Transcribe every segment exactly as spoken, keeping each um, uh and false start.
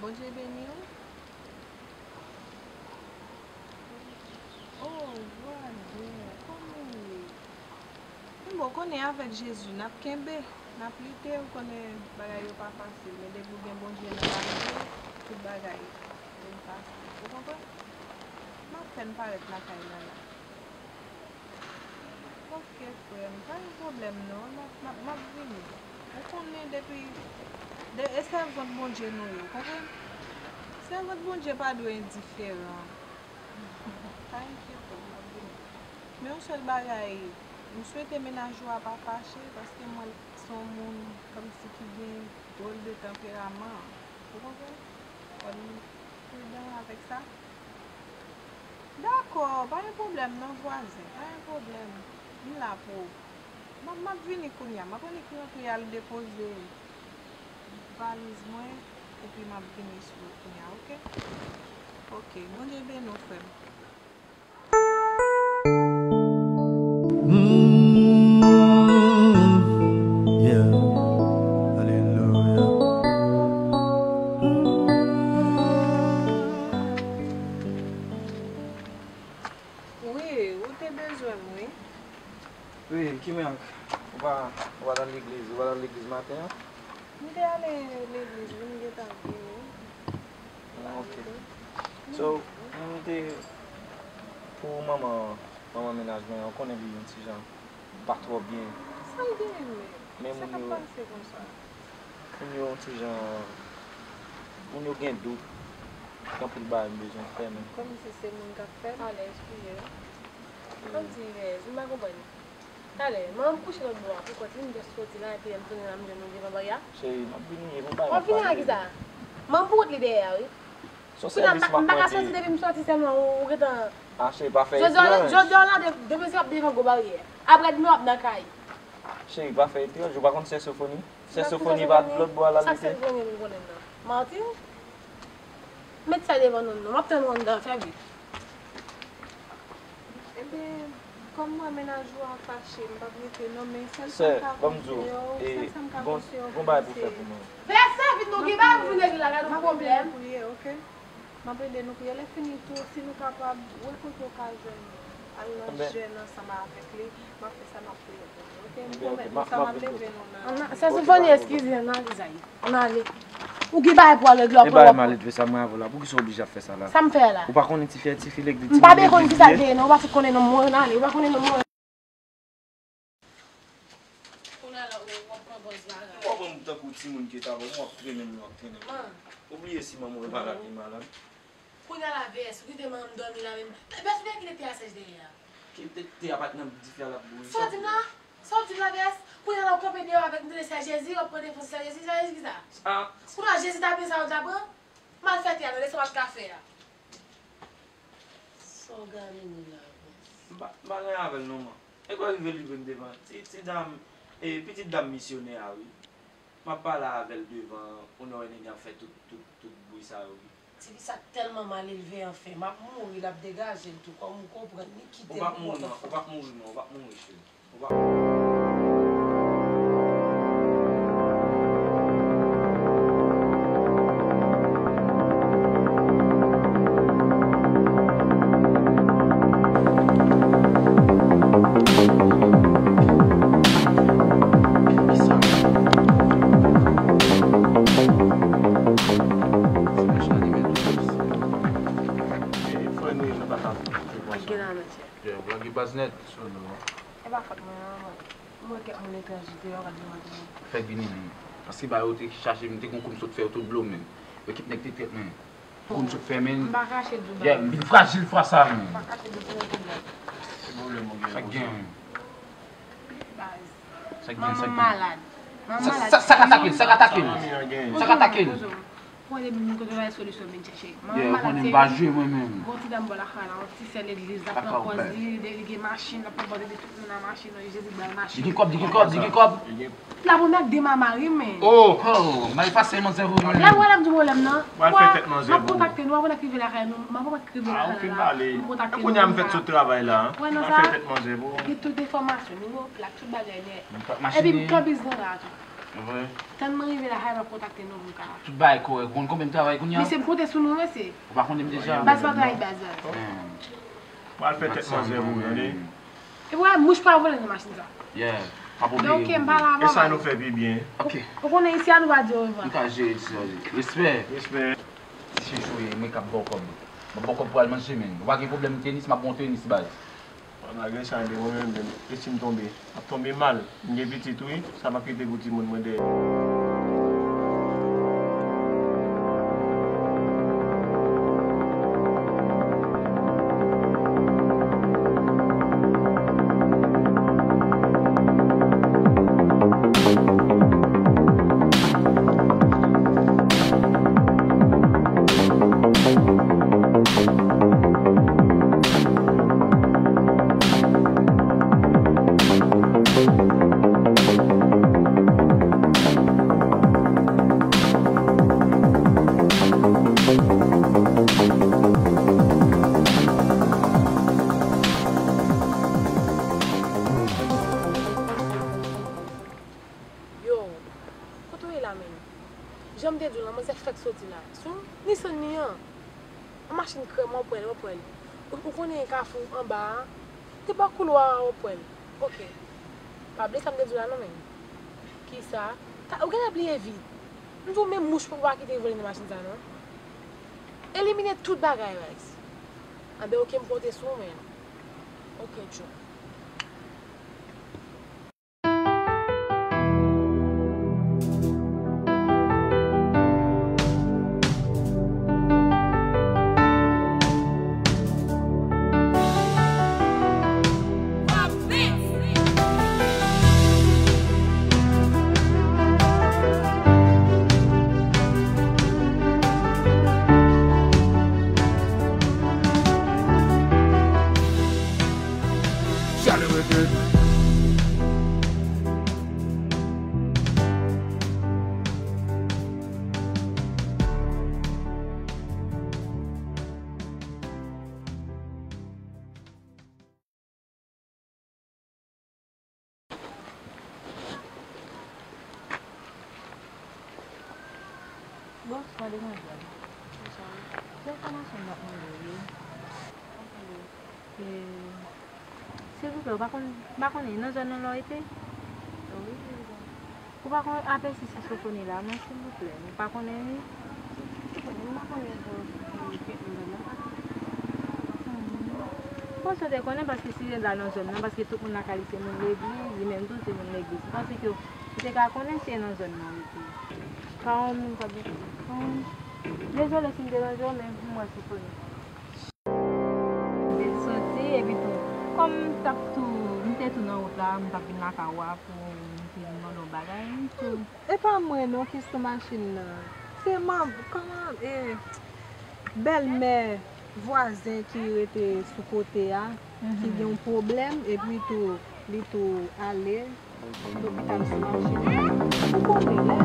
Bondye beni w. Oh, vwazen, kòman w ye? Men bon, w konnen avèk Jezi, n ap kenbe, n ap lite, w konnen bagay yo pa fasil, men depi w gen Bondye nan lavi w, tout bagay vin fasil. Ou konprann? M ap fè n parèt lakay la la. Ok, frè m, pa gen pwoblèm non, m ap, m ap, m ap vini. Ou konnen depi, de, e sèvant Bondye nou ye, w konprann? Sèvant Bondye pa dwe endiferan. Pa enkyete w, m ap vini. Men yon sèl bagay, m swete mennaj ou a pa fache, paske m wè l se yon moun kòmsi ki gen dwòl de tanperaman. Ou konprann? Fò n pridan avèk sa. Dakò, pa gen pwoblèm non, vwazen, pa gen pwoblèm. M la pou ou. M ap, m ap vini kounye a. M ap annik rantre al depoze valiz mwen, epi m ap vini sou ou kounye a, oke? Oke, Bondye beni w, frè m. Mm, yeah. Alelouya. Wi, ou te bezwen m, wi. Wi, Kimèk, ou pa, ou pa t al legliz, ou pa t al legliz maten an? M te ale legliz, wi, m gentan vini. Ah, ok. So, m te, pou manman, manman mennaj mwen an, ou konnen li yon ti jan pa twò byen. Sa l genyen menm? Men sa k ap pase konsa? Moun yo yon ti jan, moun yo gen dout. Gen anpil bagay m bezwen fè, men. Kòmsi se moun k ap fè l? Talè, eskize. Kòmsi, yes, m pa konprann. Talè, manman m kouche lòt bò a pou kont li, m just soti la, epi lè m tounen la, m jwenn ou devan bari a. Cheri, m ap vini, e pou bagay. W ap vini a kisa? Manman m pou kont li dèyè a, wi. Se yon sèvis m ap mande. Kounye a m pa ka soti depi m soti sèlman, ou, ou gentan. Ah, cheri, pa fè etranj. Jodi a, jodi a w la, de, demen se w ap devan gwo baryè. Apre demen w ap nan kay. Cheri, pa fè etranj, ou pa konn sè Sofoni? Sè Sofoni pa lòt bò a l al rete? Sa Sofoni m konnen nan? Martin? Met sa devan nou, non. M ap tann ou anndan, fè vit. Ebyen, kòm mwen mennaj ou a fache, m p ap rete non, men sèl sa m ka konseye w, sèl sa m ka konseye w, frè m, se... Vèsè vit nou gen bagay pou vin regle la, gade yon pwoblèm. M ap ede nou priye, oke? M ap ede nou priye. Lè fini tou, si nou kapab, wè kote w ka jwenn al nan jèn ansanm avèk li, m ap fè sa, m ap priye pou nou, oke? M pwomèt nou sa, m ap leve nou nan... Sè Sofoni, eskize, ann ale, Zayi. Ann ale. Ou gen bagay pou al regle, w ap pran w ap... E bagay maledve sa mwen avè w la, poukisa w oblije ap fè sa la? Sa m fè la? Ou pa konnen tifi a, tifi lèg li, ti moun lèg li ye? M pa byen konn kisa l te ye, non, ou pa fout konnen non, mwen ann ale, ou pa konnen non, mwen. Kounye a la, w ap pran pòz bagay. Ou pa pran m tankou timoun ke t avè w, w ap trennen m, w ap trennen m. Ou bliye si manman w malad, li malad. Kounye a la, V S, ou kite manman m dòmi la menm. V S, ou gen kite te a sèch dèyè a. Kite te a pa t nan dife a l ap bouyi. Sa w di m la? Sa w di m la, V S? Kounye a la, ou kanpe deyò avèk m, tande sè Jezi, w ap pran defans sè Jezi, sè Jezi kisa? Kounye a, Jezi ta pran sa w ta pran? Malfètè a, tande sa w ap ka fè a. Sa w gamine la, V S? M pa, m pa gen avè l non, man. E kwa rive li vin devan ti, ti dam, e pitit dam misyonè a, wi. M ap pale avè l devan, ou wè nèg ap fè tout, tout, tout bri sa yo, wi. Tifi sa tèlman malelve, anfen, m ap mouri, l ap degaje l tou, kòm ou konprann, li kite l pou kont anfan. Ou p ap mouri non, ou p ap mouri non, ou p ap mouri, cheri. Ou p ap Frè nou ye, nou pa ka. Mwen gen la, mesye. Yeah, w lage baz nèt. Solo. E pa fòt mwen non, mwen. Mwen wè kèk moun etranj te yo, gade yo, gade yo. Fèk vini li. Paske ba yo te chache m, te gon kou m sot fè yo tout blo men. Yo kit nèg te trèt mwen. Kou m sot fè men. M pa kache dou ba. Yeah, m vin frajil fwa sa men. M pa kache dou pou yon pwoblèm. Sa k gen? Baz. Sa k gen, sa k gen? Manman m malad. Manman m malad. Sa, sa, sa k atake l, sa k atake l. Sa k atake l. Pran de moun kote w al solisyon vin chèche. Manman m malad serye. Gon ti dam bò lakay la, yon ti sè legliz, l ap pran pòz li, li gen machin, l ap pran pòz li, tout moun nan machin, Jezi bay machin. Li gen kòb, li gen kòb, li gen kòb. La moun ak de mama wi men. Oh, oh, may pase manzè pou mwen. La wè l ap di pwoblèm nan. M ap kontakte nou, apre n ap rive lakay nou, m ap rive lakay la, m kontakte nou. Kounye a m fèk sot travay la. Wè nan sa, gen tout enfòmasyon nou yo, plak, tout bagay nèt. Epi m kanbiz nan la tou. Vre? Tann mwen rive lakay, m ap kontakte nou pou m ka. Tout bagay kòrèk. Ou konn konbyen m travay kounye a? Mesye, m konte sou nou, mesye. Ou pa konnen m deja? Baz pa trayi baz la. Pral fè tèt manzè pou ou, tande? E pou wè, mouch pa vole nan machin sa. Yeah. Pa oblije. Ok, m pa la, e sa nou fè pi byen. Ok. Ou konnen isi a nou pa di orevwa. Nou ka jere isi a. Respè. Respè. Ti chouchou, e mwen k ap ba w kòb. M ap ba w kòb pou al manje, men. Ou pa gen pwoblèm tenis, m ap ba w tenis, baz. Malgre sa, men mwen menm, menm, e si m tonbe? M ap tonbe mal. M gen pitit, wi. Sa m ap kite pou timoun mwen dèyè. Yo, kote w ye la menm? Jan m te di w lan, manzè fèk soti la. Sou Nissan li an. Yon machin krèm, w ap wè l, w ap wè l. Ou, ou konnen kafou anba a? Te bò koulwa a, w ap wè l. Ok. Pa bliye sa m te di w la non, menm. Kisa? Ou genlè bliye vit. M di w, menm mouch pa kite vole nan machin sa non. Elimine tout bagay, baz. Anben, ok, m konte sou ou, menm. Ok, tchou. Bonswa, demwazèl. Bonswa. Se enfòmasyon m t ap mande w, wi. E, silvouplè, ou pa konn, m pa konnen, nan zòn nan la w rete? Wi, wi, wi. Ou pa konn apèsi si Sofoni la, non, silvouplè? Ou pa konnen li? Sofoni, m pa konnen pou, pou, pou, pou, non. Hmm. Bon, si w te konnen, paske si l la nan zòn nan, paske tout moun lakay li se moun legliz, li menm tou se moun legliz. M panse ke ou te ka konnen si e nan zòn nan ou rete. Pawòl, m pa gen. Dezole si m deranje w, men m wè Sofoni. M te soti, epi tou, kòm m t ap tou, m te tou nan wout la, m t ap vin lakay ou a pou m te vin mande w bagay, m tou. E pa mwen non ki sou machin nan. Se manm, kòman, e, bèlmè vwazen ki rete sou kote a, ki gen yon pwoblèm, epi tou, li tou ale. Lopital sou machin. Ou konnen, lè sa.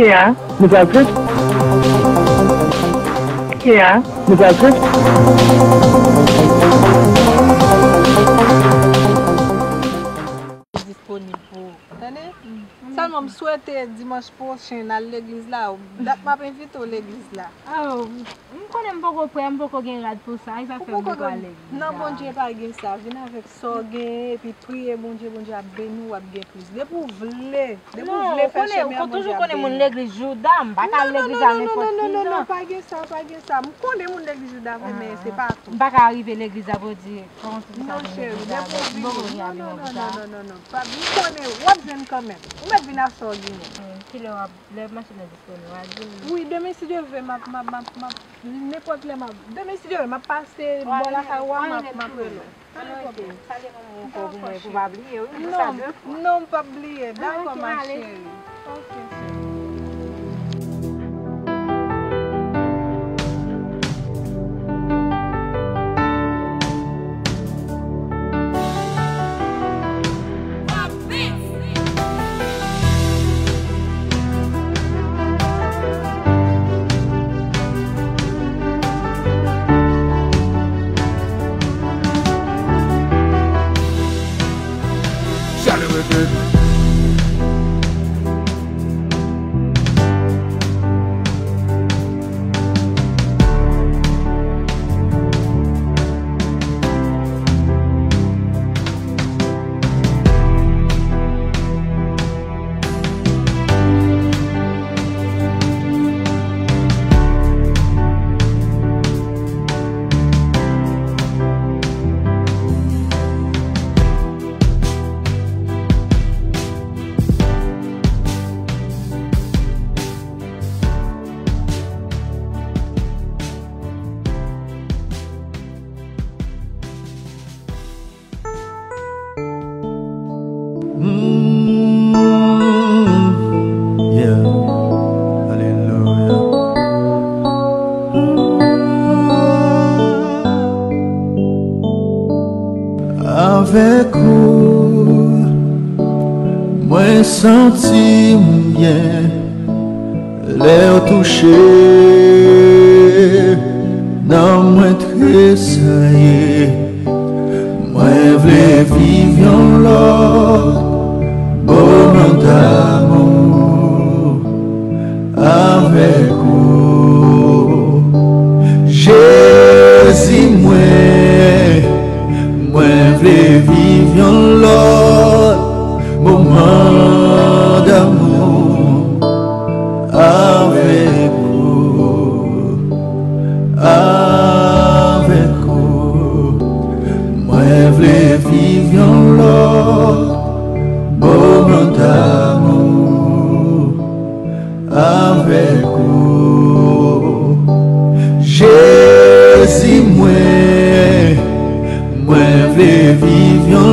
Yeah. Nou pral trete. Kè a, nou pral trete. Disponib pou ou. Tande? Sèlman m swete dimanch pwochen n al legliz la. Dat m ap envite w legliz la. Oh, m konnen m poko prè, m poko gen rad pou sa. E sa fè m poko al legliz la. Non, Bondye pa gen sa. Vin avèk sa w genyen, epi priye Bondye, Bondye ap beni w, w ap gen plis. Depi w vle, depi w vle fè chemen an, Bondye ap beni w. Non, ou konnen, ou toujou konnen moun legliz Jouda, m pa ka al legliz a nenpòt ki jan. Non, non, non, non, non, pa gen sa, pa gen sa. M konnen moun legliz Jouda vre, men se pa tou. M pa ka rive legliz la pou di, kòman ti fi sa vin legliz la, m poko gen aviwon pou sa. Non, non, non, non, non, non, non, non, non, non, pa, m konnen, w ap jwenn kanmenm. Ou mèt vin a sa w genyen. Hmm, kilè w ap, lè machin nan disponib, w a di m. Wi, demen si Dye vle, m ap, m ap, m ap, m ap, nenpòt lè m ap, demen si Dye vle, m ap pase bò lakay ou a, m ap, m ap rele w. Pa gen pwoblèm. Salye manman w ankò pou mwen, pou pa bliye, wi, pou sa de fwa. Non, non, m p ap bliye. Dakò, ma chérie. Ok, cheri. Avèk ou, mwen santi m byen. Lè w touche nanm mwen tresayi. Mwen vle viv yon lòt moman damou avèk ou. Jezi mwen, mwen vle viv yon lòt moman damou avèk ou, avèk ou. Mwen vle viv yon lòt moman damou avèk ou. Jezi mwen, mwen vle viv yon